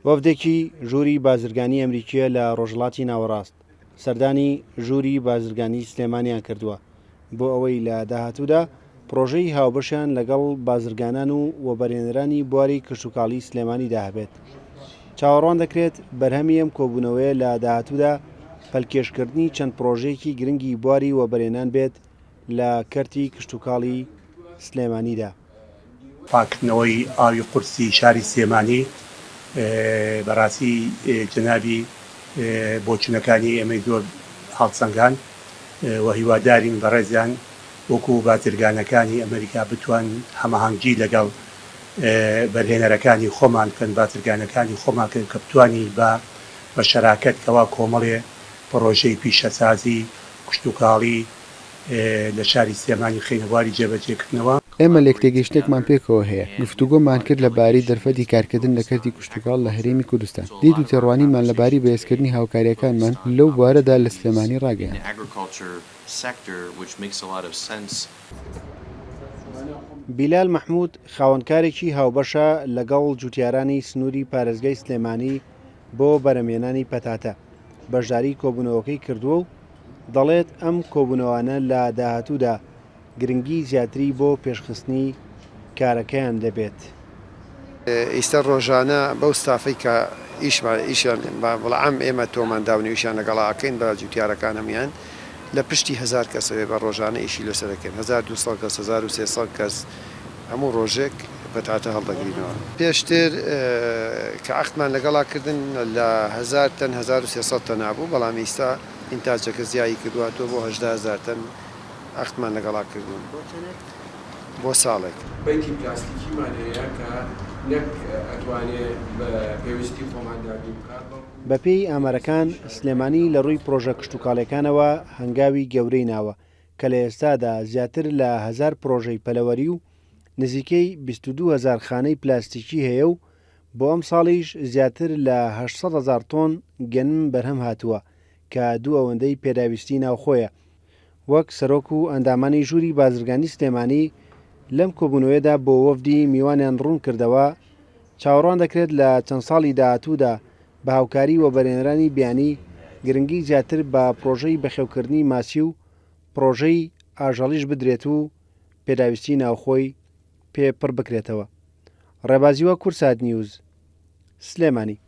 وەفدێکی ژووری بازرگانی ئەمریکییە لە ڕۆژهەڵاتی ناوەڕاست سەردانی ژووری بازرگانی سلێمانیان کردووە بۆ ئەوەی لە داهاتوودا پڕۆژەی هاوبەشیان لەگەڵ بازرگانان و وەبەرهێنەرانی بواری کشتوکاڵی سلێمانیدا هەبێت. چاوەڕوان دەکرێت بەرهەمی ئەم کۆبوونەوەیە لە داهاتوودا پەلکێشکردنی چەند پڕۆژەیەکی گرنگی بواری وەبەرهێنان بێت لە کەرتی کشتوکاڵی سلێمانیدا. پاککردنەوەی ئاوی قورسی شاری سلێمانی بەڕاستی جەنابی بۆچونەکانی ئێمەی زۆر هەڵسەنگاند و هیوادارین بەڕێزیان وەکو بازرگانەکانی ئەمەریکا بتوان هەماهەنگی لەگەڵ بەرهێنەرەکانی خۆمان بکەن بازرگانەکانی خۆمان بکەن کە بتوانین بە بە شەراکەت کەوا کۆمەڵێ پڕۆژەی پیشەسازی کشتوکاڵی لە شاری سلێمانی بخەینە بواری جێبەجێکردنەوە. ئێمە لێکتێگەیشتنێکمان پێکەوە هەیە، گفتوگۆمان کرد لە بارەی دەرفەتی کارکردن لە کەرتی کشتوکاڵ لە هەرێمی کوردستان، دید و تێڕوانینمان لە بارەی بەهێزکردنی هاوکارییەکانمان لەو بوارەدا لە سلێمانی ڕاگەیاند. بیلال مەحمود، خاوەنکارێکی هاوبەشە لەگەڵ جوتیارانی سنووری پارێزگای سلێمانی بۆ بەرهەمهێنانی پەتاتە، بەشداری کۆبوونەوەکەی کردووە و دەڵێت ئەم کۆبوونەوانە لە داهاتوودا گرنگی زیاتری بۆ پێشخستنی کارەکەیان دەبێت. ئیستا ڕۆژانە بەو ستافەی کە ئیشمان ئیشیان بە عام ئێمە تۆمان داون و ئیشیان لەگەڵا ئەکەین بە جوتیارەکان هەموویان لە پشتی هەزار کەسەوێ بە ڕۆژانە ئیشی لەسەر ئەکەین 1200 کەس 1300 کەس هەموو ڕۆژێک پەتاتە هەڵدەگرینەوە. پێشتر کە عەقدمان لەگەڵا کردن لە هەزار تەن 1300 تەنا بوو بەڵام ئیستا ئینتاجەکە زیایی کردووە هاتووە بۆ 18 هەزار تەن عەقدمان لەگەڵا کردوون بۆ ساڵێک. بەنکی پلاستیکیمان هەیە کە نەک ئەتوانێ بە پێویستی خۆمان دابین بکات بەڵکو. بەپێی ئامارەکان، سلێمانی لە ڕووی پڕۆژە کشتوکاڵیەکانەوە هەنگاوی گەورەی ناوە کە لە ئێستادا زیاتر لە هەزار پڕۆژەی پەلەوەری و نزیکەی 22 هەزار خانەی پلاستیکی هەیە و بۆ ئەمساڵیش زیاتر لە 800 هەزار تۆن گەنم بەرهەم هاتووە کە دوو ئەوەندەی پێداویستی ناوخۆیە. وەک سەرۆک و ئەندامانی ژووری بازرگانی سلێمانی لەم کۆبوونەوەیەدا بۆ وەفدی میوانیان ڕوونکردەوە، چاوەڕوان دەکرێت لە چەند ساڵی داهاتوودا بە هاوکاری وەبەرهێنەرانی بیانی گرنگی زیاتر بە پڕۆژەی بەخێوکردنی ماسی و پڕۆژەی ئاژەڵیش بدرێت و پێداویستی ناوخۆی پێ پڕ بکرێتەوە. ڕێبازیوە کوردسات نیوز، سلێمانی.